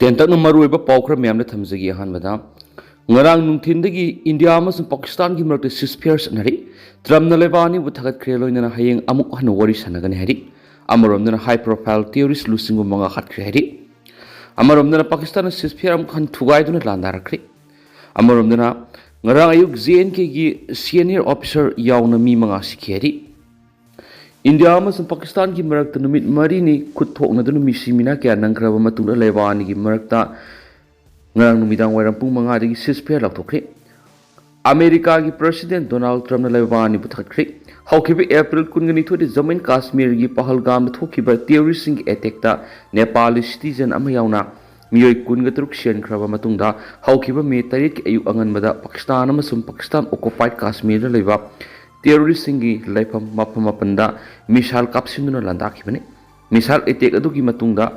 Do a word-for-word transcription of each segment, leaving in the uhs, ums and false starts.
ꯇꯦꯟꯇꯛꯅ ꯃꯔꯨꯑꯣꯏꯕ ꯄꯥꯎ ꯈꯔ ꯃꯌꯥꯝꯗ ꯊꯝꯖꯒꯦ꯫ ꯑꯍꯥꯟꯕꯗ, ꯉꯔꯥꯡ ꯅꯨꯡꯊꯤꯟꯗꯒꯤ ꯏꯟꯗꯤꯌꯥ ꯑꯃꯁꯨꯡ ꯄꯥꯀꯤꯁꯇꯥꯟꯒꯤ ꯃꯔꯛꯇ ceasefire ꯆꯠꯅꯔꯤ꯫ ꯇ꯭ꯔꯝꯞꯅ ꯂꯩꯕꯥꯛ ꯑꯅꯤꯕꯨ ꯊꯥꯒꯠꯈ꯭ꯔꯦ, ꯂꯣꯏꯅꯅ ꯍꯌꯦꯡ ꯑꯃꯨꯛ ꯍꯟꯅ ꯋꯥꯔꯤ ꯁꯥꯟꯅꯒꯅꯤ ꯍꯥꯏꯔꯤ꯫ ꯑꯃꯔꯣꯝꯗꯅ, high profile terrorist ꯂꯨꯆꯤꯡꯕ ꯃꯉꯥ ꯍꯥꯠꯈ꯭ꯔꯦ ꯍꯥꯏꯔꯤ꯫ ꯑꯃꯔꯣꯝꯗꯅ, ꯄꯥꯀꯤꯁꯇꯥꯟꯅ ceasefire ꯑꯃꯨꯛ ꯍꯟꯅ ꯊꯨꯒꯥꯏꯗꯨꯅ ꯂꯥꯟꯗꯥꯔꯛꯈ꯭ꯔꯦ꯫ ꯑꯃꯔꯣꯝꯗꯅ, ꯉꯔꯥꯡ ꯑꯌꯨꯛ J and Kꯒꯤ senior officer ꯌꯥꯎꯅ ꯃꯤ ꯃꯉꯥ ꯁꯤꯈꯤ ꯍꯥꯏꯔꯤ꯫ ꯏꯟꯗꯤꯌꯥ ꯑꯃꯁꯨꯡ ꯄꯥꯀꯤꯁꯇꯥꯟꯒꯤ ꯃꯔꯛꯇ ꯅꯨꯃꯤꯠ ꯃꯔꯤꯅꯤ ꯈꯨꯠ ꯊꯣꯛꯅꯗꯨꯅ ꯃꯤꯁꯤ ꯃꯤꯅꯥ ꯀꯌꯥ ꯅꯪꯈ꯭ꯔꯕ ꯃꯇꯨꯡꯗ, ꯂꯩꯕꯥꯛ ꯑꯅꯤꯒꯤ ꯃꯔꯛꯇ ꯉꯔꯥꯡ ꯅꯨꯃꯤꯗꯥꯡ ꯋꯥꯏꯔꯝ ꯄꯨꯡ ꯃꯉꯥꯗꯒꯤ ceasefire ꯂꯥꯎꯊꯣꯛꯈ꯭ꯔꯦ꯫ ꯑꯃꯦꯔꯤꯀꯥꯒꯤ President Donald Trumpꯅ ꯂꯩꯕꯥꯛ ꯑꯅꯤꯕꯨ ꯊꯥꯒꯠꯈ꯭ꯔꯦ꯫ ꯍꯧꯈꯤꯕ April ꯀꯨꯟꯒ ꯅꯤꯊꯣꯏꯗ ꯖꯝꯃꯨ and ꯀꯥꯁꯃꯤꯔꯒꯤ ꯄꯍꯜꯒꯥꯝꯗ ꯊꯣꯛꯈꯤꯕ terroristꯁꯤꯡꯒꯤ attackꯇ ꯅꯦꯄꯥꯂꯤ citizen ꯑꯃ ꯌꯥꯎꯅ ꯃꯤꯑꯣꯏ ꯀꯨꯟꯒ ꯇꯔꯨꯛ ꯁꯤꯍꯟꯈ꯭ꯔꯕ ꯃꯇꯨꯡꯗ, ꯍꯧꯈꯤꯕ May ꯇꯔꯦꯠꯀꯤ ꯑꯌꯨꯛ ꯑꯉꯟꯕꯗ ꯄꯥꯀꯤꯁꯇꯥꯟ ꯑꯃꯁꯨꯡ ꯄꯥꯀꯤꯁꯇꯥꯟ occupied ꯀꯥꯁꯃꯤꯔꯗ ꯂꯩꯕ terroristꯁꯤꯡꯒꯤ ꯂꯩꯐꯝ ꯃꯐꯝ ꯃꯥꯄꯟꯗ missile ꯀꯥꯞꯁꯤꯟꯗꯨꯅ ꯂꯥꯟꯗꯥꯈꯤꯕꯅꯤ꯫ Missile attack ꯑꯗꯨꯒꯤ ꯃꯇꯨꯡꯗ,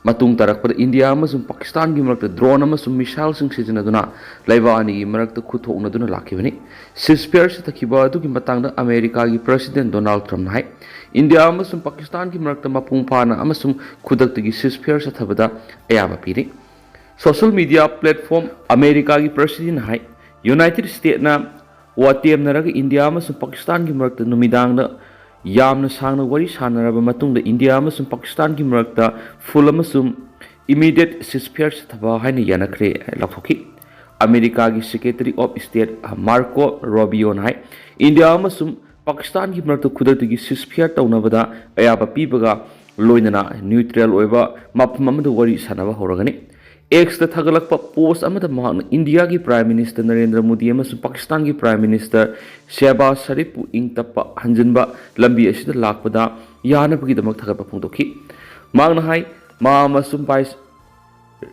ꯃꯇꯨꯡ ꯇꯥꯔꯛꯄꯗ ꯏꯟꯗꯤꯌꯥ ꯑꯃꯁꯨꯡ ꯄꯥꯀꯤꯁꯇꯥꯟꯒꯤ ꯃꯔꯛꯇ drone ꯑꯃꯁꯨꯡ missileꯁꯤꯡ ꯁꯤꯖꯤꯟꯅꯗꯨꯅ ꯂꯩꯕꯥꯛ ꯑꯅꯤꯒꯤ ꯃꯔꯛꯇ ꯈꯨꯠꯊꯣꯛꯅꯗꯨꯅ ꯂꯥꯛꯈꯤꯕꯅꯤ꯫ Ceasefire ꯆꯠꯊꯈꯤꯕ ꯑꯗꯨꯒꯤ ꯃꯇꯥꯡꯗ ꯑꯃꯦꯔꯤꯀꯥꯒꯤ President Donald Trumpꯅ ꯍꯥꯏ, ꯏꯟꯗꯤꯌꯥ ꯑꯃꯁꯨꯡ ꯄꯥꯀꯤꯁꯇꯥꯟꯒꯤ ꯃꯔꯛꯇ ꯃꯄꯨꯡ ꯐꯥꯅ ꯑꯃꯁꯨꯡ ꯈꯨꯗꯛꯇꯒꯤ ceasefire ꯆꯠꯊꯕꯗ ꯑꯌꯥꯕ ꯄꯤꯔꯤ꯫ Social media platform ꯑꯃꯦꯔꯤꯀꯥꯒꯤ Presidentꯅ ꯍꯥꯏ, United Statesꯅ ꯋꯥ ꯇꯦꯝꯅꯔꯒ ꯏꯟꯗꯤꯌꯥ ꯑꯃꯁꯨꯡ ꯄꯥꯀꯤꯁꯇꯥꯟꯒꯤ ꯃꯔꯛꯇ ꯅꯨꯃꯤꯗꯥꯡꯗ ꯌꯥꯝꯅ ꯁꯥꯡꯅ ꯋꯥꯔꯤ ꯁꯥꯟꯅꯔꯕ ꯃꯇꯨꯡꯗ, ꯏꯟꯗꯤꯌꯥ ꯑꯃꯁꯨꯡ ꯄꯥꯀꯤꯁꯇꯥꯟꯒꯤ ꯃꯔꯛꯇ full ꯑꯃꯁꯨꯡ immediate ceasefire ꯆꯠꯊꯕ ꯍꯥꯏꯅ ꯌꯥꯅꯈ꯭ꯔꯦ ꯍꯥꯏꯅ ꯂꯥꯎꯊꯣꯛꯈꯤ꯫ ꯑꯃꯦꯔꯤꯀꯥꯒꯤ Secretary of State Marco Rubioꯅ ꯍꯥꯏ, ꯏꯟꯗꯤꯌꯥ ꯑꯃꯁꯨꯡ ꯄꯥꯀꯤꯁꯇꯥꯟꯒꯤ ꯃꯔꯛꯇ ꯈꯨꯗꯛꯇꯒꯤ ceasefire ꯇꯧꯅꯕꯗ ꯑꯌꯥꯕ ꯄꯤꯕꯒ ꯂꯣꯏꯅꯅ neutral ꯑꯣꯏꯕ ꯃꯐꯝ ꯑꯃꯗ ꯋꯥꯔꯤ ꯁꯥꯟꯅꯕ ꯍꯧꯔꯒꯅꯤ꯫ Xꯇ ꯊꯥꯒꯠꯂꯛꯄ post ꯑꯃꯗ ꯃꯍꯥꯛꯅ ꯏꯟꯗꯤꯌꯥꯒꯤ Prime Minister ꯅꯔꯦꯟꯗ꯭ꯔ ꯃꯣꯗꯤ ꯑꯃꯁꯨꯡ ꯄꯥꯀꯤꯁꯇꯥꯟꯒꯤ Prime Minister ꯁꯦꯍꯕꯥꯖ ꯁꯔꯤꯐꯄꯨ ꯏꯪ ꯇꯞꯄ ꯍꯟꯖꯤꯟꯕ ꯂꯝꯕꯤ ꯑꯁꯤꯗ ꯂꯥꯛꯄꯗ ꯌꯥꯅꯕꯒꯤꯗꯃꯛ ꯊꯥꯒꯠꯄ ꯐꯣꯡꯗꯣꯛꯈꯤ꯫ ꯃꯍꯥꯛꯅ ꯍꯥꯏ, ꯃꯍꯥꯛ ꯑꯃꯁꯨꯡ Vice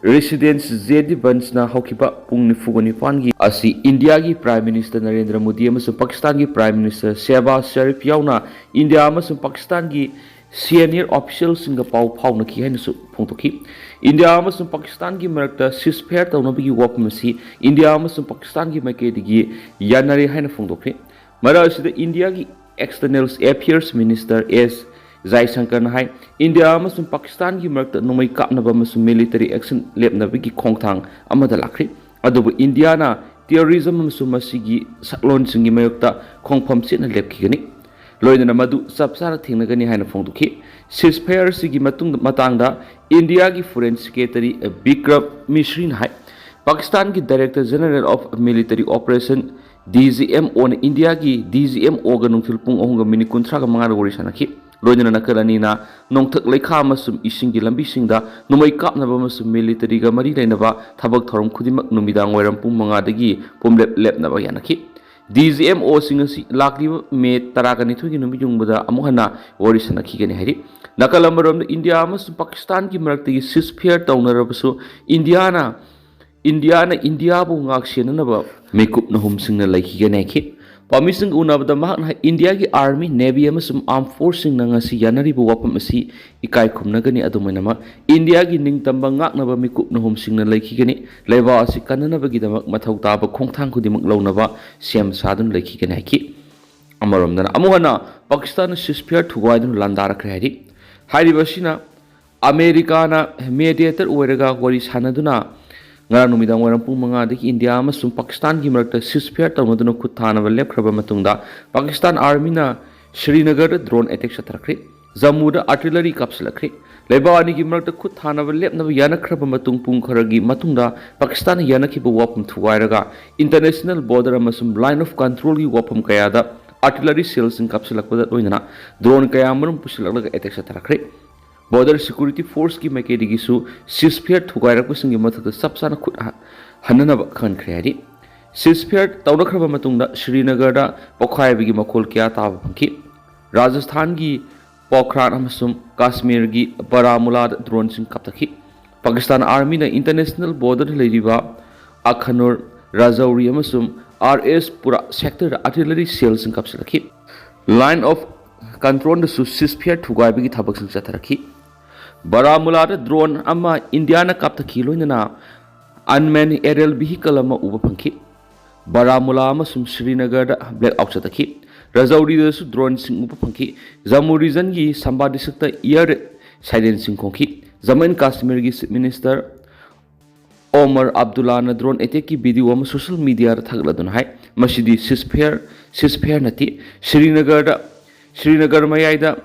President J D Vanceꯅ ꯍꯧꯈꯤꯕ ꯄꯨꯡ ꯅꯤꯐꯨꯒ ꯅꯤꯄꯥꯟꯒꯤ ꯑꯁꯤ ꯏꯟꯗꯤꯌꯥꯒꯤ Prime Minister ꯅꯔꯦꯟꯗ꯭ꯔ ꯃꯣꯗꯤ ꯑꯃꯁꯨꯡ ꯄꯥꯀꯤꯁꯇꯥꯟꯒꯤ Prime Minister ꯁꯦꯍꯕꯥꯖ ꯁꯔꯤꯐ ꯌꯥꯎꯅ ꯏꯟꯗꯤꯌꯥ ꯑꯃꯁꯨꯡ ꯄꯥꯀꯤꯁꯇꯥꯟꯒꯤ senior officialꯁꯤꯡꯒ ꯄꯥꯎ ꯐꯥꯎꯅꯈꯤ ꯍꯥꯏꯅꯁꯨ ꯐꯣꯡꯗꯣꯛꯈꯤ꯫ ꯏꯟꯗꯤꯌꯥ ꯑꯃꯁꯨꯡ ꯄꯥꯀꯤꯁꯇꯥꯟꯒꯤ ꯃꯔꯛꯇ ceasefire ꯇꯧꯅꯕꯒꯤ ꯋꯥꯐꯝ ꯑꯁꯤ ꯏꯟꯗꯤꯌꯥ ꯑꯃꯁꯨꯡ ꯄꯥꯀꯤꯁꯇꯥꯟꯒꯤ ꯃꯥꯏꯀꯩꯗꯒꯤ ꯌꯥꯅꯔꯦ ꯍꯥꯏꯅ ꯐꯣꯡꯗꯣꯛꯈ꯭ꯔꯦ꯫ ꯃꯔꯛ ꯑꯁꯤꯗ ꯏꯟꯗꯤꯌꯥꯒꯤ External Affairs Minister S ꯖꯥꯏꯁꯪꯀꯔꯅ ꯍꯥꯏ, ꯏꯟꯗꯤꯌꯥ ꯑꯃꯁꯨꯡ ꯄꯥꯀꯤꯁꯇꯥꯟꯒꯤ ꯃꯔꯛꯇ ꯅꯣꯡꯃꯩ ꯀꯥꯞꯅꯕ ꯑꯃꯁꯨꯡ ꯃꯤꯂꯤꯇꯔꯤ ꯑꯦꯛꯁꯟ ꯂꯦꯞꯅꯕꯒꯤ ꯈꯣꯡꯊꯥꯡ ꯑꯃꯗ ꯂꯥꯛꯈ꯭ꯔꯤ, ꯑꯗꯨꯕꯨ ꯏꯟꯗꯤꯌꯥꯅ ꯇꯦꯔꯣꯔꯤꯖꯝ ꯑꯃꯁꯨꯡ ꯃꯁꯤꯒꯤ ꯁꯛꯂꯣꯟꯁꯤꯡꯒꯤ ꯃꯥꯌꯣꯛꯇ ꯈꯣꯡꯐꯝ ꯆꯦꯠꯅ ꯂꯦꯞꯈꯤꯒꯅꯤ, ꯂꯣꯏꯅꯅ ꯃꯗꯨ ꯆꯞ ꯆꯥꯅ ꯊꯦꯡꯅꯒꯅꯤ ꯍꯥꯏꯅ ꯐꯣꯡꯗꯣꯛꯈꯤ꯫ ꯁꯤꯁꯐꯌꯔꯁꯤꯒꯤ ꯃꯇꯨꯡ ꯃꯇꯥꯡꯗ ꯏꯟꯗꯤꯌꯥꯒꯤ ꯐꯣꯔꯦꯟ ꯁꯦꯀ꯭ꯔꯦꯇꯔꯤ ꯕꯤꯀ꯭ꯔꯝ ꯃꯤꯁ꯭ꯔꯤꯅ ꯍꯥꯏ, ꯄꯥꯀꯤꯁꯇꯥꯟꯒꯤ Director General of Military Operation, D G M ꯑꯣꯅ ꯏꯟꯗꯤꯌꯥꯒꯤ ꯗꯤ ꯖꯤ ꯑꯦꯝ ꯑꯣꯒ ꯅꯨꯡꯊꯤꯜ ꯄꯨꯡ ꯑꯍꯨꯝꯒ ꯃꯤꯅꯤꯠ ꯀꯨꯟꯊ꯭ꯔꯥꯒ ꯃꯉꯥꯗ ꯋꯥꯔꯤ ꯁꯥꯟꯅꯈꯤ꯫ ꯂꯣꯏꯅꯅ ꯅꯥꯀꯜ ꯑꯅꯤꯅ ꯅꯣꯡꯊꯛ ꯂꯩꯈꯥ ꯑꯃꯁꯨꯡ ꯏꯁꯤꯡꯒꯤ ꯂꯝꯕꯤꯁꯤꯡꯗ ꯅꯣꯡꯃꯩ ꯀꯥꯞꯅꯕ ꯑꯃꯁꯨꯡ ꯃꯤꯂꯤꯇꯔꯤꯒ ꯃꯔꯤ ꯂꯩꯅꯕ ꯊꯕꯛ ꯊꯧꯔꯝ ꯈꯨꯗꯤꯡꯃꯛ ꯅꯨꯃꯤꯗꯥꯡ ꯋꯥꯏꯔꯝ ꯄꯨꯡ ꯃꯉꯥꯗꯒꯤ ꯄꯨꯝꯂꯦꯞ ꯂꯦꯞꯅꯕ ꯌꯥꯅꯈꯤ꯫ ꯗꯤ ꯖꯤ ꯑꯦꯝ ꯑꯣꯁꯤꯡ ꯑꯁꯤ ꯂꯥꯛꯂꯤꯕ ꯃꯦ ꯇꯔꯥꯒ ꯅꯤꯊꯣꯏꯒꯤ ꯅꯨꯃꯤꯠ ꯌꯨꯡꯕꯗ ꯑꯃꯨꯛ ꯍꯟꯅ ꯋꯥꯔꯤ ꯁꯥꯟꯅꯈꯤꯒꯅꯤ ꯍꯥꯏꯔꯤ꯫ ꯅꯥꯀꯜ ꯑꯃꯔꯣꯝꯗ ꯏꯟꯗꯤꯌꯥ ꯑꯃꯁꯨꯡ ꯄꯥꯀꯤꯁꯇꯥꯟꯒꯤ ꯃꯔꯛꯇꯒꯤ ꯁꯤꯁꯐꯌꯔ ꯇꯧꯅꯔꯕꯁꯨ ꯏꯟꯗꯤꯌꯥꯅ ꯏꯟꯗꯤꯌꯥꯅ ꯏꯟꯗꯤꯌꯥꯕꯨ ꯉꯥꯛꯁꯦꯟꯅꯅꯕ ꯃꯤꯀꯨꯞ ꯅꯍꯨꯝꯁꯤꯡꯅ ꯂꯩꯈꯤꯒꯅꯤ ꯍꯥꯏꯈꯤ꯫ ꯄꯥꯎꯃꯤꯁꯤꯡꯒ ꯎꯅꯕꯗ ꯃꯍꯥꯛꯅ ꯍꯥꯏ, ꯏꯟꯗꯤꯌꯥꯒꯤ ꯑꯥꯔꯃꯤ, ꯅꯦꯚꯤ ꯑꯃꯁꯨꯡ ꯑꯥꯔꯝ ꯐꯣꯔꯁꯁꯤꯡꯅ ꯉꯁꯤ ꯌꯥꯅꯔꯤꯕ ꯋꯥꯐꯝ ꯑꯁꯤ ꯏꯀꯥꯏ ꯈꯨꯝꯅꯒꯅꯤ꯫ ꯑꯗꯨꯝ ꯑꯣꯏꯅꯃꯛ, ꯏꯟꯗꯤꯌꯥꯒꯤ ꯅꯤꯡꯇꯝꯕ ꯉꯥꯛꯅꯕ ꯃꯤꯀꯨꯞ ꯅꯍꯨꯝꯁꯤꯡꯅ ꯂꯩꯈꯤꯒꯅꯤ꯫ ꯂꯩꯕꯥꯛ ꯑꯁꯤ ꯀꯟꯅꯅꯕꯒꯤꯗꯃꯛ ꯃꯊꯧ ꯇꯥꯕ ꯈꯣꯡꯊꯥꯡ ꯈꯨꯗꯤꯡꯃꯛ ꯂꯧꯅꯕ ꯁꯦꯝ ꯁꯥꯗꯨꯅ ꯂꯩꯈꯤꯒꯅꯤ ꯍꯥꯏꯈꯤ꯫ ꯑꯃꯔꯣꯝꯗꯅ ꯑꯃꯨꯛ ꯍꯟꯅ ꯄꯥꯀꯤꯁꯇꯥꯟꯅ ꯁꯤꯁꯐꯌꯔ ꯊꯨꯒꯥꯏꯗꯨꯅ ꯂꯥꯟꯗꯥꯔꯛꯈ꯭ꯔꯦ ꯍꯥꯏꯔꯤ꯫ ꯍꯥꯏꯔꯤꯕ ꯑꯁꯤꯅ ꯑꯃꯦꯔꯤꯀꯥꯅ ꯃꯦꯗꯤꯌꯦꯇꯔ ꯑꯣꯏꯔꯒ ꯋꯥꯔꯤ ꯁꯥꯟꯅꯗꯨꯅ ꯉꯔꯥꯡ ꯅꯨꯃꯤꯗꯥꯡ ꯋꯥꯏꯔꯝ ꯄꯨꯡ ꯃꯉꯥꯗꯒꯤ ꯏꯟꯗꯤꯌꯥ ꯑꯃꯁꯨꯡ ꯄꯥꯀꯤꯁꯇꯥꯟꯒꯤ ꯃꯔꯛꯇ ꯁꯤꯁꯐꯌꯔ ꯇꯧꯅꯗꯨꯅ ꯈꯨꯠ ꯊꯥꯅꯕ ꯂꯦꯞꯈ꯭ꯔꯕ ꯃꯇꯨꯡꯗ ꯄꯥꯀꯤꯁꯇꯥꯟ ꯑꯥꯔꯃꯤꯅ ꯁ꯭ꯔꯤꯅꯒꯔꯗ ꯗ꯭ꯔꯣꯟ ꯑꯦꯇꯦꯛ ꯆꯠꯊꯔꯛꯈ꯭ꯔꯦ꯫ ꯖꯝꯃꯨꯗ ꯑꯥꯔꯇꯤꯂꯔꯤ ꯀꯥꯞꯁꯤꯜꯂꯛꯈ꯭ꯔꯦ꯫ ꯂꯩꯕꯥꯛ ꯑꯅꯤꯒꯤ ꯃꯔꯛꯇ ꯈꯨꯠ ꯊꯥꯅꯕ ꯂꯦꯞꯅꯕ ꯌꯥꯅꯈ꯭ꯔꯕ ꯃꯇꯨꯡ ꯄꯨꯡ ꯈꯔꯒꯤ ꯃꯇꯨꯡꯗ ꯄꯥꯀꯤꯁꯇꯥꯟꯅ ꯌꯥꯅꯈꯤꯕ ꯋꯥꯐꯝ ꯊꯨꯒꯥꯏꯔꯒ ꯏꯟꯇꯔꯅꯦꯁꯅꯦꯜ ꯕꯣꯔꯗꯔ ꯑꯃꯁꯨꯡ ꯂꯥꯏꯟ ꯑꯣꯐ ꯀꯟꯇ꯭ꯔꯣꯜꯒꯤ ꯋꯥꯐꯝ ꯀꯌꯥꯗ ꯑꯥꯔꯇꯤꯂꯔꯤ ꯁꯦꯜꯁꯤꯡ ꯀꯥꯞꯁꯤꯜꯂꯛꯄꯗ ꯂꯣꯏꯅꯅ ꯗ꯭ꯔꯣꯟ ꯀꯌꯥ ꯃꯔꯨꯝ ꯄꯨꯁꯤꯜꯂꯛꯂꯒ ꯑꯦꯇꯦꯛ ꯆꯠꯊꯔꯛꯈ꯭ꯔꯦ꯫ ꯕꯣꯔꯗꯔ ꯁꯦꯀ꯭ꯌꯨꯔꯤꯇꯤ ꯐꯣꯔꯁꯀꯤ ꯃꯥꯏꯀꯩꯗꯒꯤꯁꯨ ꯁꯤꯁꯐꯌꯔ ꯊꯨꯒꯥꯏꯔꯛꯄꯁꯤꯡꯒꯤ ꯃꯊꯛꯇ ꯆꯞ ꯆꯥꯅ ꯈꯨꯠ ꯍ-, ꯍꯟꯅꯅꯕ ꯈꯪꯍꯟꯈ꯭ꯔꯦ ꯍꯥꯏꯔꯤ꯫ ꯁꯤꯁꯐꯌꯔ ꯇꯧꯅꯈ꯭ꯔꯕ ꯃꯇꯨꯡꯗ ꯁ꯭ꯔꯤꯅꯒꯔꯗ ꯄꯣꯈꯥꯏꯕꯒꯤ ꯃꯈꯣꯜ ꯀꯌꯥ ꯇꯥꯕ ꯐꯪꯈꯤ꯫ ꯔꯥꯖꯁꯊꯥꯟꯒꯤ ꯄꯣꯈ꯭ꯔꯥꯟ ꯑꯃꯁꯨꯡ ꯀꯥꯁꯃꯤꯔꯒꯤ ꯕꯥꯔꯥꯃꯨꯂꯥꯗ ꯗ꯭ꯔꯣꯟꯁꯤꯡ ꯀꯥꯞꯊꯈꯤ꯫ ꯄꯥꯀꯤꯁꯇꯥꯟ ꯑꯥꯔꯃꯤꯅ ꯏꯟꯇꯔꯅꯦꯁꯅꯦꯜ ꯕꯣꯔꯗꯔꯗ ꯂꯩꯔꯤꯕ ꯑꯈꯅꯨꯔ, ꯔꯥꯖꯧꯔꯤ ꯑꯃꯁꯨꯡ ꯑꯥꯔ ꯑꯦꯁ ꯄꯨꯔꯥ ꯁꯦꯛꯇꯔꯗ ꯑꯥꯔꯇꯤꯂꯔꯤ ꯁꯦꯜꯁꯤꯡ ꯀꯥꯞꯁꯤꯜꯂꯛꯈꯤ꯫ ꯂꯥꯏꯟ ꯑꯣꯐ ꯀꯟꯇ꯭ꯔꯣꯜꯗꯁꯨ ꯁꯤꯁꯐꯌꯔ ꯊꯨꯒꯥꯏꯕꯒꯤ ꯊꯕꯛꯁꯤꯡ ꯆꯠꯊꯔꯛꯈꯤ꯫ ꯕꯥꯔꯥꯃꯨꯂꯥꯗ ꯗ꯭ꯔꯣꯟ ꯑꯃ ꯏꯟꯗꯤꯌꯥꯅ ꯀꯥꯞꯊꯈꯤ, ꯂꯣꯏꯅꯅ ꯑꯟꯃꯦꯟ ꯑꯦꯔꯤꯌꯦꯜ ꯚꯤꯍꯤꯀꯜ ꯑꯃ ꯎꯕ ꯐꯪꯈꯤ꯫ ꯕꯥꯔꯥꯃꯨꯂꯥ ꯑꯃꯁꯨꯡ ꯁ꯭ꯔꯤꯅꯒꯔꯗ ꯕ꯭ꯂꯦꯛ ꯑꯥꯎꯠ ꯆꯠꯊꯈꯤ꯫ ꯔꯥꯖꯧꯔꯤꯗꯁꯨ ꯗ꯭ꯔꯣꯟꯁꯤꯡ ꯎꯕ ꯐꯪꯈꯤ꯫ ꯖꯝꯃꯨ ꯔꯤꯖꯟꯒꯤ ꯁꯝꯕꯥ ꯗꯤꯁꯇ꯭ꯔꯤꯛꯇ ꯏꯌꯔ ꯁꯥꯏꯔꯦꯟꯁꯤꯡ ꯈꯣꯡꯈꯤ꯫ ꯖꯝꯃꯨ ꯑꯦꯟ ꯀꯥꯁꯃꯤꯔꯒꯤ ꯆꯤꯐ ꯃꯤꯅꯤꯁꯇꯔ ꯑꯣꯃꯔ ꯑꯕꯗꯨꯜꯂꯥꯅ ꯗ꯭ꯔꯣꯟ ꯑꯦꯇꯦꯛꯀꯤ ꯚꯤꯗꯤꯑꯣ ꯑꯃ ꯁꯣꯁꯤꯌꯦꯜ ꯃꯤꯗꯤꯌꯥꯗ ꯊꯥꯒꯠꯂꯗꯨꯅ ꯍꯥꯏ, ꯃꯁꯤꯗꯤ ꯁꯤꯁꯐꯦꯌꯔ ꯁꯤꯁꯐꯦꯌꯔ ꯅꯠꯇꯦ꯫ ꯁ꯭ꯔꯤꯅꯒꯔꯗ ꯁ꯭ꯔꯤꯅꯒꯔ ꯃꯌꯥꯏꯗ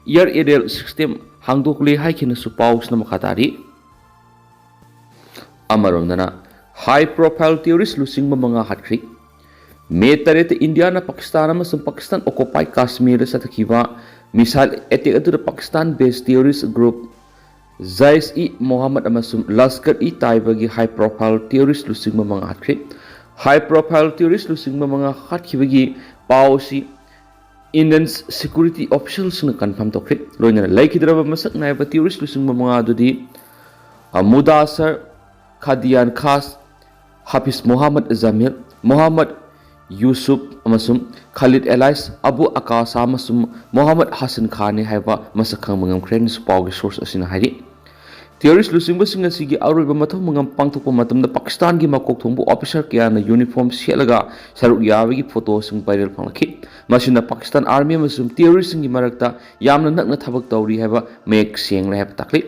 ꯏꯌꯔ ꯑꯦꯔꯤꯌꯦꯜ ꯁꯤꯁꯇꯦꯝ ꯍꯥꯡꯗꯣꯛꯂꯦ ꯍꯥꯏꯈꯤꯅꯁꯨ ꯄꯥꯎꯁꯤꯅ ꯃꯈꯥ ꯇꯥꯔꯤ꯫ ꯑꯃꯔꯣꯝꯗꯅ, ꯍꯥꯏ ꯄ꯭ꯔꯣꯐꯥꯏꯜ ꯇꯦꯔꯣꯔꯤꯁ ꯂꯨꯆꯤꯡꯕ ꯃꯉꯥ ꯍꯥꯠꯈ꯭ꯔꯤ꯫ ꯃꯦ ꯇꯔꯦꯠꯇ ꯏꯟꯗꯤꯌꯥꯅ ꯄꯥꯀꯤꯁꯇꯥꯟ ꯑꯃꯁꯨꯡ ꯄꯥꯀꯤꯁꯇꯥꯟ ꯑꯣꯀꯨꯄꯥꯏ ꯀꯥꯁꯃꯤꯔꯗ ꯆꯠꯊꯈꯤꯕ ꯃꯤꯁꯥꯏꯜ ꯑꯦꯇꯦꯛ ꯑꯗꯨꯗ ꯄꯥꯀꯤꯁꯇꯥꯟ ꯕꯦꯁ ꯇꯦꯔꯣꯔꯤꯁ ꯒ꯭ꯔꯨꯞ ꯖꯥꯏꯁ ꯏ ꯃꯣꯍꯝꯃꯗ ꯑꯃꯁꯨꯡ ꯂꯁꯀꯔ ꯏ ꯇꯥꯏꯕꯒꯤ ꯍꯥꯏ ꯄ꯭ꯔꯣꯐꯥꯏꯜ ꯇꯦꯔꯣꯔꯤꯁ ꯂꯨꯆꯤꯡꯕ ꯃꯉꯥ ꯍꯥꯠꯈ꯭ꯔꯤ꯫ ꯍꯥꯏ ꯄ꯭ꯔꯣꯐꯥꯏꯜ ꯇꯦꯔꯣꯔꯤꯁ ꯂꯨꯆꯤꯡꯕ ꯃꯉꯥ ꯍꯥꯠꯈꯤꯕꯒꯤ ꯄꯥꯎ ꯑꯁꯤ ꯏꯟꯗꯤꯌꯟ ꯁꯦꯀ꯭ꯌꯨꯔꯤꯇꯤ ꯑꯣꯐꯤꯁꯤꯌꯦꯜꯁꯤꯡꯅ ꯀꯟꯐꯥꯔꯝ ꯇꯧꯈ꯭ꯔꯦ꯫ ꯂꯣꯏꯅꯅ ꯂꯩꯈꯤꯗ꯭ꯔꯕ ꯃꯁꯛ ꯅꯥꯏꯕ ꯇꯦꯔꯣꯔꯤꯁ ꯂꯨꯆꯤꯡꯕ ꯃꯉꯥ ꯑꯗꯨꯗꯤ, ꯑ, ꯃꯨꯗꯥꯁꯔ, ꯈꯥꯗꯤꯌꯥꯟ ꯈꯥꯁ, ꯍꯥꯐꯤꯖ ꯃꯣꯍꯝꯃꯗ ꯖꯃꯤꯜ, ꯃꯣꯍꯝꯃꯗ ꯌꯨꯁꯨꯞ ꯑꯃꯁꯨꯡ ꯈꯥꯂꯤꯗ ꯑꯦꯂꯥꯏꯁ ꯑꯕꯨ ꯑꯀꯥꯁꯥ ꯑꯃꯁꯨꯡ ꯃꯣꯍꯝꯃꯗ ꯍꯥꯁꯟ ꯈꯥꯟꯅꯤ ꯍꯥꯏꯕ ꯃꯁꯛ ꯈꯪꯕ ꯉꯝꯈ꯭ꯔꯦ ꯍꯥꯏꯅꯁꯨ ꯄꯥꯎꯒꯤ ꯁꯣꯔꯁ ꯑꯁꯤꯅ ꯍꯥꯏꯔꯤ꯫ ꯇꯦꯔꯣꯔꯤꯁ ꯂꯨꯆꯤꯡꯕꯁꯤꯡ ꯑꯁꯤꯒꯤ ꯑꯔꯣꯏꯕ ꯃꯊꯧ ꯃꯉꯝ ꯄꯥꯡꯊꯣꯛꯄ ꯃꯇꯝꯗ ꯄꯥꯀꯤꯁꯇꯥꯟꯒꯤ ꯃꯀꯣꯛ ꯊꯣꯡꯕ ꯑꯣꯐꯤꯁꯥꯔ ꯀꯌꯥꯅ ꯌꯨꯅꯤꯐꯣꯔꯝ ꯁꯦꯠꯂꯒ ꯁꯔꯨꯛ ꯌꯥꯕꯒꯤ ꯐꯣꯇꯣꯁꯤꯡ ꯚꯥꯏꯔꯦꯜ ꯐꯪꯂꯛꯈꯤ꯫ ꯃꯁꯤꯅ ꯄꯥꯀꯤꯁꯇꯥꯟ ꯑꯥꯔꯃꯤ ꯑꯃꯁꯨꯡ ꯇꯦꯔꯣꯔꯤꯁꯁꯤꯡꯒꯤ ꯃꯔꯛꯇ ꯌꯥꯝꯅ ꯅꯛꯅ ꯊꯕꯛ ꯇꯧꯔꯤ ꯍꯥꯏꯕ ꯃꯌꯦꯛ ꯁꯦꯡꯂꯦ ꯍꯥꯏꯕ ꯇꯥꯛꯂꯤ꯫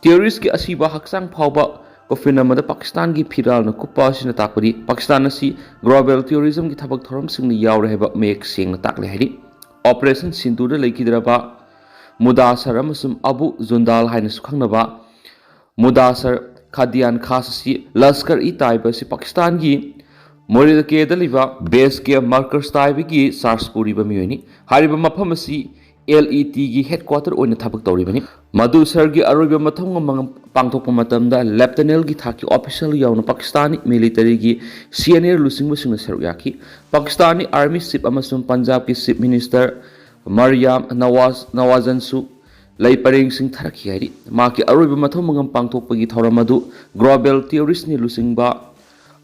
ꯇꯦꯔꯣꯔꯤꯁꯀꯤ ꯑꯁꯤꯕ ꯍꯛꯆꯥꯡ ꯐꯥꯎꯕ ꯀꯣꯐꯤꯟ ꯑꯃꯗ ꯄꯥꯀꯤꯁꯇꯥꯟꯒꯤ ꯐꯤꯔꯥꯜꯅ ꯀꯨꯞꯄ ꯑꯁꯤꯅ ꯇꯥꯛꯄꯗꯤ ꯄꯥꯀꯤꯁꯇꯥꯟ ꯑꯁꯤ ꯒ꯭ꯂꯣꯕꯦꯜ ꯇꯦꯔꯣꯔꯤꯖꯝꯒꯤ ꯊꯕꯛ ꯊꯧꯔꯝꯁꯤꯡꯗ ꯌꯥꯎꯔꯦ ꯍꯥꯏꯕ ꯃꯌꯦꯛ ꯁꯦꯡꯅ ꯇꯥꯛꯂꯦ ꯍꯥꯏꯔꯤ꯫ ꯑꯣꯄꯔꯦꯁꯟ ꯁꯤꯟꯗꯨꯔꯗ ꯂꯩꯈꯤꯗ꯭ꯔꯕ ꯃꯨꯗꯥꯁꯔ ꯑꯃꯁꯨꯡ ꯑꯕꯨ ꯖꯨꯟꯗꯥꯜ ꯍꯥꯏꯅꯁꯨ ꯈꯪꯅꯕ ꯃꯨꯗꯥꯁꯔ ꯈꯥꯗꯤꯌꯥꯟ ꯈꯥꯁ ꯑꯁꯤ ꯂꯁꯀꯔ ꯏ ꯇꯥꯏꯕ ꯑꯁꯤ ꯄꯥꯀꯤꯁꯇꯥꯟꯒꯤ ꯃꯣꯔꯦꯜꯀꯦꯗ ꯂꯩꯕ ꯕꯦꯁ ꯀꯦꯝ ꯃꯥꯔꯀꯁ ꯇꯥꯏꯕꯒꯤ ꯆꯥꯔꯖ ꯄꯨꯔꯤꯕ ꯃꯤꯑꯣꯏꯅꯤ꯫ ꯍꯥꯏꯔꯤꯕ ꯃꯐꯝ ꯑꯁꯤ ꯑꯦꯜ ꯏ ꯇꯤꯒꯤ ꯍꯦꯗꯀ꯭ꯋꯥꯇꯔ ꯑꯣꯏꯅ ꯊꯕꯛ ꯇꯧꯔꯤꯕꯅꯤ꯫ ꯃꯗꯨ ꯁꯔꯒꯤ ꯑꯔꯣꯏꯕ ꯃꯊꯧ ꯃꯉꯝ ꯄꯥꯡꯊꯣꯛꯄ ꯃꯇꯝꯗ ꯂꯦꯞꯇꯅꯦꯜꯒꯤ ꯊꯥꯛꯀꯤ ꯑꯣꯐꯤꯁꯤꯌꯦꯜ ꯌꯥꯎꯅ ꯄꯥꯀꯤꯁꯇꯥꯅꯤ ꯃꯤꯂꯤꯇꯔꯤꯒꯤ ꯁꯤꯅꯤꯌꯔ ꯂꯨꯆꯤꯡꯕꯁꯤꯡꯅ ꯁꯔꯨꯛ ꯌꯥꯈꯤ꯫ ꯄꯥꯀꯤꯁꯇꯥꯅꯤ ꯑꯥꯔꯃꯤ ꯆꯤꯐ ꯑꯃꯁꯨꯡ ꯄꯟꯖꯥꯕꯀꯤ ꯆꯤꯐ ꯃꯤꯅꯤꯁꯇꯔ ꯃꯔꯤꯌꯥꯝ ꯅꯋꯥꯖ ꯅꯋꯥꯖꯟꯁꯨ ꯂꯩ ꯄꯔꯦꯡꯁꯤꯡ ꯊꯥꯔꯛꯈꯤ ꯍꯥꯏꯔꯤ꯫ ꯃꯍꯥꯛꯀꯤ ꯑꯔꯣꯏꯕ ꯃꯊꯧ ꯃꯉꯝ ꯄꯥꯡꯊꯣꯛꯄꯒꯤ ꯊꯧꯔꯝ ꯑꯗꯨ ꯒ꯭ꯂꯣꯕꯦꯜ ꯇꯦꯔꯣꯔꯤꯁꯅꯤ ꯂꯨꯆꯤꯡꯕ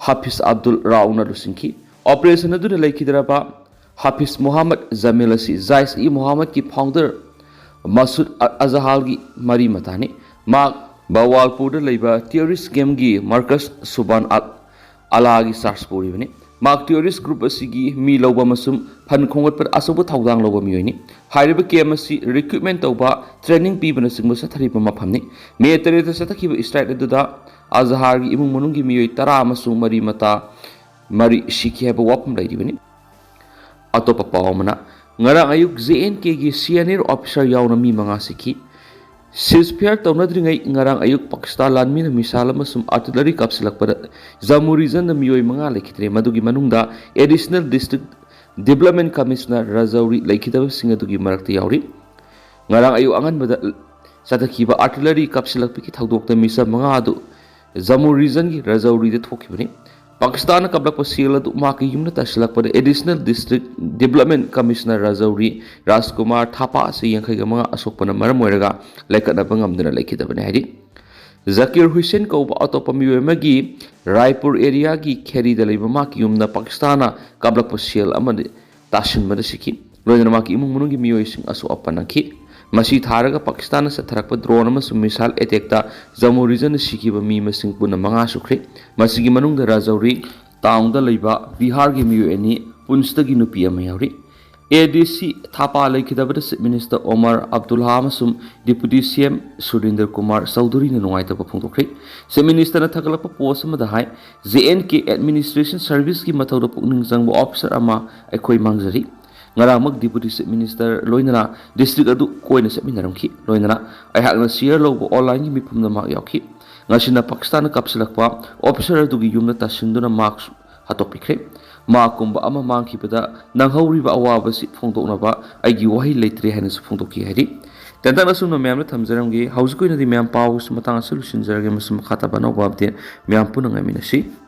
ꯍꯥꯐꯤꯖ ꯑꯕꯗꯨꯜ ꯔꯥꯎꯅ ꯂꯨꯆꯤꯡꯈꯤ꯫ ꯑꯣꯄꯔꯦꯁꯟ ꯑꯗꯨꯗ ꯂꯩꯈꯤꯗ꯭ꯔꯕ ꯍꯥꯐꯤꯖ ꯃꯨꯍꯝꯃꯗ ꯖꯃꯤꯜ ꯑꯁꯤ ꯖꯥꯏꯁ ꯏ ꯃꯨꯍꯝꯃꯗꯀꯤ ꯐꯥꯎꯟꯗꯔ ꯃꯁꯨꯗ ꯑ-, ꯑꯖꯍꯥꯜꯒꯤ ꯃꯔꯤ ꯃꯇꯥꯅꯤ꯫ ꯃꯍꯥꯛ ꯕꯋꯥꯜꯄꯨꯔꯗ ꯂꯩꯕ ꯇꯦꯔꯣꯔꯤꯁ ꯀꯦꯝꯒꯤ ꯃꯥꯔꯀꯁ ꯁꯨꯕꯥꯟ ꯑꯜ ꯑꯂꯥꯒꯤ ꯆꯥꯔꯖ ꯄꯨꯔꯤꯕꯅꯤ꯫ ꯃꯍꯥꯛ ꯇꯦꯔꯣꯔꯤꯁ ꯒ꯭ꯔꯨꯞ ꯑꯁꯤꯒꯤ ꯃꯤ ꯂꯧꯕ ꯑꯃꯁꯨꯡ ꯐꯟ ꯈꯣꯝꯒꯠꯄꯗ ꯑꯆꯧꯕ ꯊꯧꯗꯥꯡ ꯂꯧꯕ ꯃꯤꯑꯣꯏꯅꯤ꯫ ꯍꯥꯏꯔꯤꯕ ꯀꯦꯝ ꯑꯁꯤ ꯔꯤꯀ꯭ꯔꯨꯠꯃꯦꯟ ꯇꯧꯕ, ꯇ꯭ꯔꯦꯅꯤꯡ ꯄꯤꯕꯅꯆꯤꯡꯕ ꯆꯠꯊꯔꯤꯕ ꯃꯐꯝꯅꯤ꯫ ꯃꯦ ꯇꯔꯦꯠꯇ ꯆꯠꯊꯈꯤꯕ ꯏꯁꯇ꯭ꯔꯥꯏꯛ ꯑꯗꯨꯗ ꯑꯖꯍꯥꯔꯒꯤ ꯏꯃꯨꯡ ꯃꯅꯨꯡꯒꯤ ꯃꯤꯑꯣꯏ ꯇꯔꯥ ꯑꯃꯁꯨꯡ ꯃꯔꯤ ꯃꯇꯥ ꯃꯔꯤ ꯁꯤꯈꯤ ꯍꯥꯏꯕ ꯋꯥꯐꯝ ꯂꯩꯔꯤꯕꯅꯤ꯫ ꯑꯇꯣꯞꯄ ꯄꯥꯎ ꯑꯃꯅ, ꯉꯔꯥꯡ ꯑꯌꯨꯛ ꯖꯦ ꯑꯦꯟ ꯀꯦꯒꯤ ꯁꯤꯅꯤꯌꯔ ꯑꯣꯐꯤꯁꯥꯔ ꯌꯥꯎꯅ ꯃꯤ ꯃꯉꯥ ꯁꯤꯈꯤ꯫ ꯁꯤꯖꯐꯤꯌꯥꯔ ꯇꯧꯅꯗ꯭ꯔꯤꯉꯩ ꯉꯔꯥꯡ ꯑꯌꯨꯛ ꯄꯥꯀꯤꯁꯇꯥꯟ ꯂꯥꯟꯃꯤꯅ ꯃꯤꯁꯥꯏꯜ ꯑꯃꯁꯨꯡ ꯑꯥꯔꯇꯤꯂꯔꯤ ꯀꯥꯞꯁꯤꯜꯂꯛꯄꯗ ꯖꯝꯃꯨ ꯔꯤꯖꯟꯗ ꯃꯤꯑꯣꯏ ꯃꯉꯥ ꯂꯩꯈꯤꯗ꯭ꯔꯦ꯫ ꯃꯗꯨꯒꯤ ꯃꯅꯨꯡꯗ ꯑꯦꯗꯤꯁꯅꯦꯜ ꯗꯤꯁꯇ꯭ꯔꯤꯛ ꯗꯤꯕ꯭ꯂꯞꯃꯦꯟ ꯀꯃꯤꯁꯅꯔ ꯔꯖꯧꯔꯤ ꯂꯩꯈꯤꯗꯕꯁꯤꯡ ꯑꯗꯨꯒꯤ ꯃꯔꯛꯇ ꯌꯥꯎꯔꯤ꯫ ꯉꯔꯥꯡ ꯑꯌꯨꯛ ꯑꯉꯟꯕꯗ ꯆꯠꯊꯈꯤꯕ ꯑꯥꯔꯇꯤꯂꯔꯤ ꯀꯥꯞꯁꯤꯜꯂꯛꯄꯒꯤ ꯊꯧꯗꯣꯛꯇ ꯃꯤꯁꯛ ꯃꯉꯥ ꯑꯗꯨ ꯖꯝꯃꯨ ꯔꯤꯖꯟꯒꯤ ꯔꯖꯧꯔꯤꯗ ꯊꯣꯛꯈꯤꯕꯅꯤ꯫ ꯄꯥꯀꯤꯁꯇꯥꯟꯅ ꯀꯥꯞꯂꯛꯄ ꯁꯦꯜ ꯑꯗꯨ ꯃꯍꯥꯛꯀꯤ ꯌꯨꯝꯗ ꯇꯥꯁꯤꯜꯂꯛꯄꯗ ꯑꯦꯗꯤꯁꯅꯦꯜ ꯗꯤꯁꯇ꯭ꯔꯤꯛ ꯗꯤꯕ꯭ꯂꯞꯃꯦꯟ ꯀꯃꯤꯁꯅꯔ ꯔꯖꯧꯔꯤ ꯔꯥꯖꯀꯨꯃꯥꯔ ꯊꯥꯄꯥ ꯑꯁꯤ ꯌꯥꯡꯈꯩꯒ ꯃꯉꯥ ꯑꯁꯣꯛꯄꯅ ꯃꯔꯝ ꯑꯣꯏꯔꯒ ꯂꯥꯏꯀꯠꯅꯕ ꯉꯝꯗꯅ ꯂꯩꯈꯤꯗꯕꯅꯤ ꯍꯥꯏꯔꯤ꯫ ꯖꯀꯤꯔ ꯍꯨꯏꯁꯦꯟ ꯀꯧꯕ ꯑꯇꯣꯞꯄ ꯃꯤꯑꯣꯏ ꯑꯃꯒꯤ ꯔꯥꯏꯄꯨꯔ ꯑꯦꯔꯤꯌꯥꯒꯤ ꯈꯦꯔꯤꯗ ꯂꯩꯕ ꯃꯍꯥꯛꯀꯤ ꯌꯨꯝꯗ ꯄꯥꯀꯤꯁꯇꯥꯟꯅ ꯀꯥꯞꯂꯛꯄ ꯁꯦꯜ ꯑꯃꯗꯤ ꯇꯥꯁꯤꯟꯕꯗ ꯁꯤꯈꯤ꯫ ꯂꯣꯏꯅꯅ ꯃꯍꯥꯛꯀꯤ ꯏꯃꯨꯡ ꯃꯅꯨꯡꯒꯤ ꯃꯤꯑꯣꯏꯁꯤꯡ ꯑꯁꯣꯛ ꯑꯄꯟ ꯅꯪꯈꯤ꯫ ꯃꯁꯤ ꯊꯥꯔꯒ ꯄꯥꯀꯤꯁꯇꯥꯟꯅ ꯆꯠꯊꯔꯛꯄ ꯗ꯭ꯔꯣꯟ ꯑꯃꯁꯨꯡ ꯃꯤꯁꯥꯏꯜ ꯑꯦꯇꯦꯛꯇ ꯖꯝꯃꯨ ꯔꯤꯖꯟꯗ ꯁꯤꯈꯤꯕ ꯃꯤ ꯃꯁꯤꯡ ꯄꯨꯟꯅ ꯃꯉꯥ ꯁꯨꯈ꯭ꯔꯦ꯫ ꯃꯁꯤꯒꯤ ꯃꯅꯨꯡꯗ ꯔꯥꯖꯧꯔꯤ ꯇꯥꯎꯟꯗ ꯂꯩꯕ ꯕꯤꯍꯥꯔꯒꯤ ꯃꯤꯑꯣꯏ ꯑꯅꯤ, ꯄꯨꯟꯁꯇꯒꯤ ꯅꯨꯄꯤ ꯑꯃ ꯌꯥꯎꯔꯤ꯫ ꯑꯦ ꯗꯤ ꯁꯤ ꯊꯥꯄꯥ ꯂꯩꯈꯤꯗꯕꯗ ꯆꯤꯐ ꯃꯤꯅꯤꯁꯇꯔ ꯑꯣꯃꯔ ꯑꯕꯗꯨꯜꯍꯥ ꯑꯃꯁꯨꯡ ꯗꯤꯄꯨꯇꯤ ꯁꯤ ꯑꯦꯝ ꯁꯨꯔꯤꯟꯗꯔ ꯀꯨꯃꯥꯔ ꯆꯧꯙꯨꯔꯤꯅ ꯅꯨꯡꯉꯥꯏꯇꯕ ꯐꯣꯡꯗꯣꯛꯈ꯭ꯔꯦ꯫ ꯆꯤꯐ ꯃꯤꯅꯤꯁꯇꯔꯅ ꯊꯥꯒꯠꯂꯛꯄ ꯄꯣꯁ ꯑꯃꯗ ꯍꯥꯏ, "ꯖꯦ ꯑꯦꯟ ꯀꯦ ꯑꯦꯗꯃꯤꯅꯤꯁꯇ꯭ꯔꯦꯁꯟ ꯁꯔꯚꯤꯁꯀꯤ ꯃꯊꯧꯗ ꯄꯨꯛꯅꯤꯡ ꯆꯪꯕ ꯑꯣꯐꯤꯁꯥꯔ ꯑꯃ ꯑꯩꯈꯣꯏ ꯃꯥꯡꯖꯔꯤ"꯫ ꯉꯔꯥꯡꯃꯛ ꯗꯤꯄꯨꯇꯤ ꯆꯤꯐ ꯃꯤꯅꯤꯁꯇꯔ ꯂꯣꯏꯅꯅ ꯗꯤꯁꯇ꯭ꯔꯤꯛ ꯑꯗꯨ ꯀꯣꯏꯅ ꯆꯠꯃꯤꯟꯅꯔꯝꯈꯤ꯫ ꯂꯣꯏꯅꯅ ꯑꯩꯍꯥꯛꯅ ꯁꯤꯌꯔ ꯂꯧꯕ ꯑꯣꯟꯂꯥꯏꯟꯒꯤ ꯃꯤꯐꯝꯗ ꯃꯍꯥꯛ ꯌꯥꯎꯈꯤ꯫ ꯉꯁꯤꯅ ꯄꯥꯀꯤꯁꯇꯥꯟꯅ ꯀꯥꯞꯁꯤꯜꯂꯛꯄ ꯑꯣꯐꯤꯁꯥꯔ ꯑꯗꯨꯒꯤ ꯌꯨꯝꯗ ꯇꯥꯁꯤꯟꯗꯨꯅ ꯃꯍꯥꯛꯁꯨ ꯍꯥꯠꯇꯣꯛꯄꯤꯈ꯭ꯔꯦ꯫ ꯃꯍꯥꯛꯀꯨꯝꯕ ꯑꯃ ꯃꯥꯡꯈꯤꯕꯗ ꯅꯪꯍꯧꯔꯤꯕ ꯑꯋꯥꯕꯁꯤ ꯐꯣꯡꯗꯣꯛꯅꯕ ꯑꯩꯒꯤ ꯋꯥꯍꯩ ꯂꯩꯇ꯭ꯔꯦ ꯍꯥꯏꯅꯁꯨ ꯐꯣꯡꯗꯣꯛꯈꯤ ꯍꯥꯏꯔꯤ꯫ ꯇꯦꯟꯇꯛꯅ ꯑꯁꯨꯝꯅ ꯃꯌꯥꯝꯗ ꯊꯝꯖꯔꯝꯒꯦ꯫ ꯍꯧꯖꯤꯛꯀꯤ ꯑꯣꯏꯅꯗꯤ ꯃꯌꯥꯝ ꯄꯥꯎꯁꯤ ꯃꯇꯥꯡ ꯑꯁꯤꯗ ꯂꯣꯏꯁꯤꯟꯖꯔꯒꯦ, ꯑꯃꯁꯨꯡ ꯃꯈꯥ ꯇꯥꯕ ꯑꯅꯧꯕ ꯑꯞꯗꯦꯠ ꯃꯌꯥꯝ ꯄꯨꯟꯅ ꯉꯥꯏꯃꯤꯟꯅꯁꯤ꯫